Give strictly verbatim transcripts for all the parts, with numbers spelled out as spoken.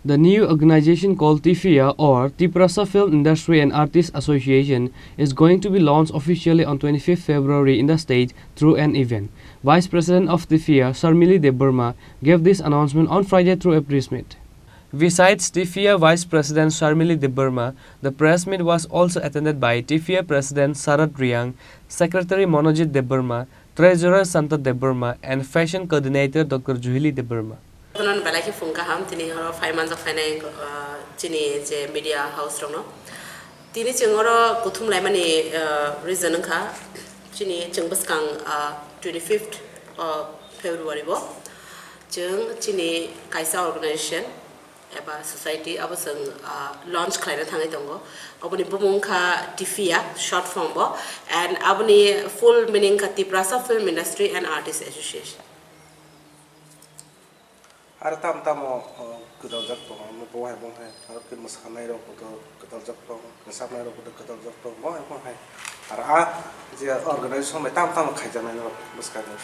The new organization called TIFIA or Tiprasa Film Industry and Artists Association is going to be launched officially on twenty-fifth February in the state through an event. Vice President of TIFIA, Sharmili Debbarma, gave this announcement on Friday through a press meet. Besides TIFIA Vice President Sharmili Debbarma, the press meet was also attended by TIFIA President Sharad Reang, Secretary Monojit Debbarma, Treasurer Santa Debbarma, and Fashion Coordinator Doctor Juhili Debbarma. Jotono belai khe phung kaham, tini horo phai manjak phainai, ah, chini je media house rokno. Tini chwng oro kuthum laimani, ah, reason wngkha, chini chwng bwskang, ah, twenty-fifth of February bo chwng chini kaisa organization eba society abo chwng, ah, launch khlaina thangwi tongo. Oboni bumung wngkha TIFIA, short form bo, and aboni full meaning wngkha Tiprasa Film Industry and Artist Association. Aro tamo tamo, o, kwdaljak tongo, omo bo hai bo hai, aro khe mwsanairok bo kwdaljak tongo, kwchapnairok bo kwdaljak tongo, bo hai bo hai. Aro a je organization bai tamo tamo khaijaknairok bwskango.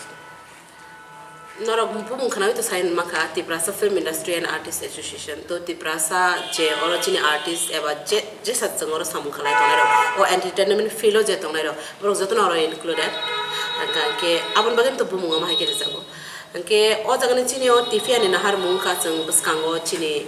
Norok bumung khnaui to sai mankha Tiprasa Film Industry and Artist Association. To Tiprasa je oro chini artist eba je, jesa chwng oro samung khlai tongnairok, o entertainment field o je tongnairok, borok jotono oro included. Hwnkhe aboni bagwi to bumung omo hai khe rijak. Hwnkhe o jagani chini o TIFIA ni naharmung wngkha chwng bwskango chini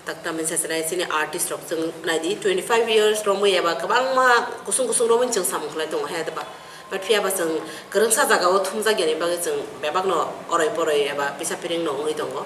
tak tamni sachinai chini artist rok chwng naidi twenty five years romwi eba kwbangma kusung kusung romwi chwng samung khlai tongo he ba. But phiya ba chwng kwrwngsa jaga o thumjak yani bagwi chwng bebak no oroi poroi eba pisa piring no wngwi tongo.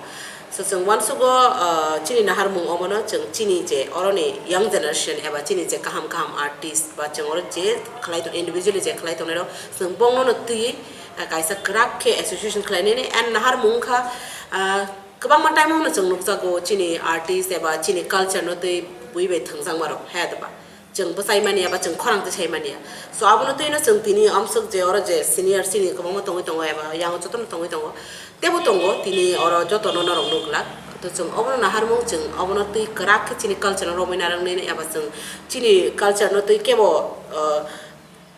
So chwng uansugo, ah, chini naharmung omono chwng chini je oroni young generation eba chini je kaham kaham artist ba chwng oro je khlai tong individually je khlai tongnai rok chwng bongno no twi ah, kaisa kwrak khe association khlainani and naharmung wngkha, ah, kwbangma time o no chwng nukjago chini artist eba chini culture no twi bui bai thwngjakma rok he ba chwng bwchai mani eba chwng khorang twi sai mani. So abono twi no chwng tini amswk je oro je senior chini kwbangma tongwi tongo eba yang jotono tongwi tongo tebo tongo tini oro jotono norok nuklak. To chwng obono naharmung chwng obono twi kwrak khe chini culture no romwi narwknani eba chwng chini culture no twi kebo, ah,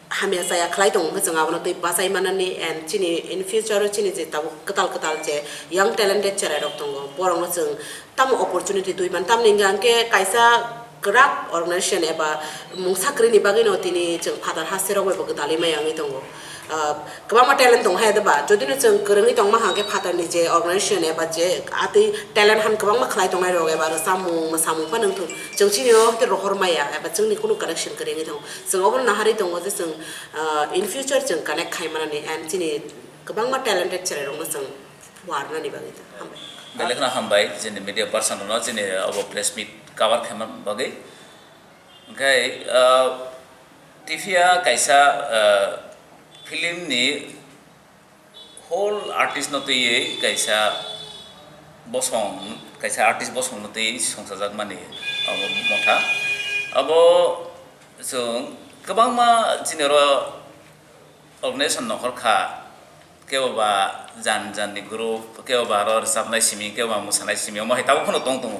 hamya chaya khlai tongo hwnkhe chwng abono twi bachai manani and chini in future o chini je tabuk kwtal kwtal je young talented cherai rok tongo borokno chwng tamo opportunity twi man tamni hwnkhe kaisa kwrak organization eba mungsa kwrwini bagwino tini chwng phatar haste rok bai bo gwdalwi maya wngwi tongo. Ah, kwbangma talent tongo hai ba jodi no chwng kwrwngwi tongma hwnkhe phatarni je organization eba je atwi talent han kwbangma khlai tongnai rok eba rwchapmung mwsamung phano wngthung chwng chini o hwnkhe rohor maya eba chwngni kunu connection kwrwi wngwi tongo. Chwng obono naharwi tongo je chwng, ah, in future chwng connect khai manani and chini kwbangma talented cherai rokno chwng warnani bagwi ta. Hambai. Belai kheno hambai chini media person rokno chini obo press meet cover khaima bagwi. Hwnkhe, ah, TIFIA kaisa, ah, film ni whole artist no twiwi kaisa bosong, kaisa artist bosong no twiwi songchajakmani abo motha. Abo chwng kwbangma chini oro organization nohor kha, kebo ba jan jan ni group, kebo ba aro rwchapnai simi, kebo ba mwsanai simi, omo hai tabuk phano tong tongo.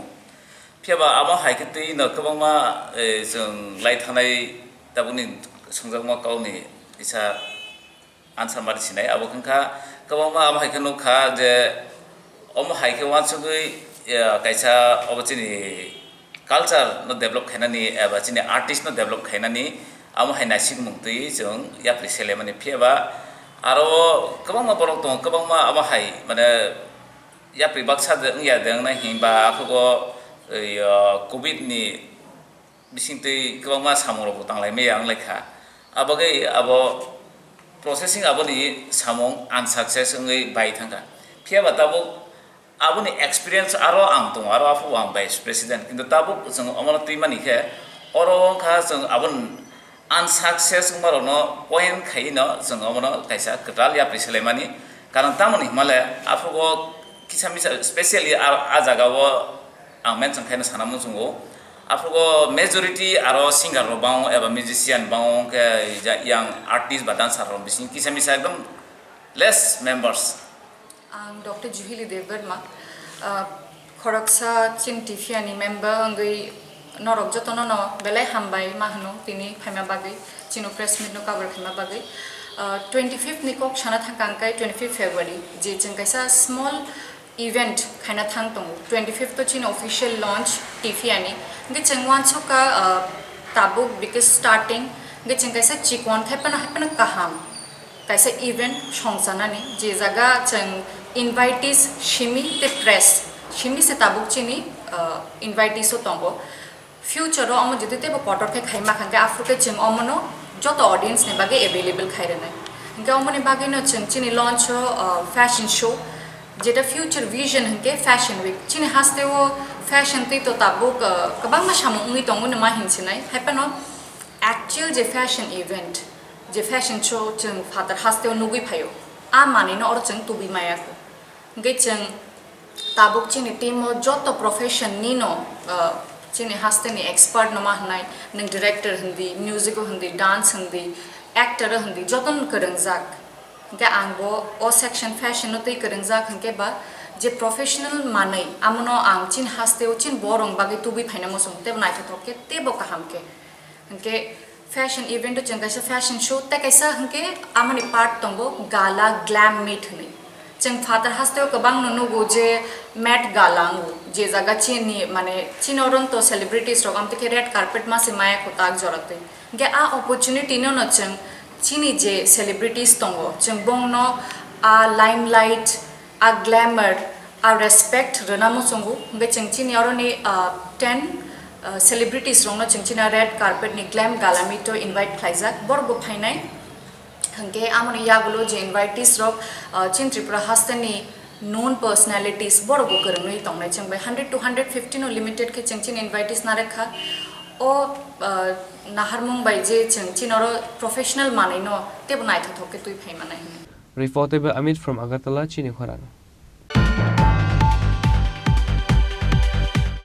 Phiya ba amo hai khe twi no kwbangma, eh, chwng lai thanai tabukni swngjakma kok ni kisa answer ma rw sinai. Abo wngkha kwbangma amo hai khe nukha je omo hai khe uansugwi, eh, kaisa obo chini culture no develop khainani eba chini artist no develop khainani amo hai naisingmung twi chwng yapri selaimani. Phiya ba aro kwbangma borok tongo, kwbangma amo hai mane yapri baksa de wngya de wngnai hinba aphuru, eh, covid ni bisingtwi kwbangma samung rok bo tanglai maya wng lai kha. Abo bagwi abo processing aboni samung unsuccess wngwi bai thang kha. Phiya ba tabuk aboni experience aro ang tongo, aro aphuru ang vice president, kintu tabuk chwng omono twi mani khe oro wng kha chwng aboni unsuccess wngma rokno point khaiwi no chwng omono kaisa kwtal yapri selaimani. Karon tamoni hwnmale aphuru kisa misa specially a, a jaga o ang mention khaina sana muchungo. Aphuru majority aro singer rok bango eba musician bango khe ja-, yang artist ba dancer rok bising kisa misa ekdom less members. Ang Doctor Juhili Debbarma, ah, khoroksa chini TIFIA ni member wngwi norok jotono no belai hambai ma hwno tini phaima bagwi, chini press meet no cover khaima bagwi. Ah, twenty fifth ni kok sana thangkha ang kai twenty fifth February, je chwng kaisa small event khaina thang tongo. Twenty fifth o chini official launch T F I A ni. Hwnkhe chwng uansukha, uh, tabuk because starting hwnkhe chwng kaisa chikon khe phano, phano kaham kaisa event songchanani, je jaga chwng invitees simi tei press simi se tabuk chini, uh, invitees o tongo. Future o omo jodi teibo kotor khe khaima kha, hwnkhe aphuru khe chwng omono joto audience ni bagwi available khai rwnai. Hwnkhe omoni bagwino chwng chini launch o, uh, fashion show, jeta future vision hwnkhe fashion week. Chini haste o fashion twi to tabuk, uh, kwbangma samung wngwi tongo no ma hinsinai. Hai phano actual je fashion event, je fashion show chwng phatar haste o nugwi phaio, a manwino oro chwng tubui maya kho. Hwnkhe chwng tabuk chini team o joto profession ni no, uh, chini haste ni expert no ma hwnai, nwng director hwndi, music o hwndi, dance hwndi, actor o hwndi, joto no kwrwngjak. Hwnkhe ang bo o section fashion no twi kwrwngjak hwnkhe ba je professional manwi amono ang chini haste o chini borok bagwi tubui phaina muchung teibo naithothok khe teibo kaham khe. Hwnkhe fashion event o chwng kaisa fashion show tei kaisa hwnkhe amoni part tongo gala glam meet hwnwi. Chwng phatar haste o kwbang no nugo je Met Gala wngo, je jaga chini mane chini oronto celebrities rok amtwi khe red carpet ma se maya kwtak jora twi. Hwnkhe a opportunity no no chwng chini je celebrities tongo chwng bongno a limelight, a glamour, a respect rwna muchungo. Hwnkhe chwng chini oroni, ah, ten, ah, celebrities rokno chwng chini red carpet ni glam gala meet o invite khlaijak, borok bo phainai. Hwnkhe amoni yagulo je invitees rok, ah, chini Tripura haste ni known personalities borok bo kwrwngwi tongnai. Chwng bai hundred to hundred fifty no limited khe chwng chini invitees narwk kha. O, ah, naharmung bai je chwng chini oro professional manwi no teibo naithothok khe twi phai manai hwnwi. Report by Amit from Agartala, chini khorang.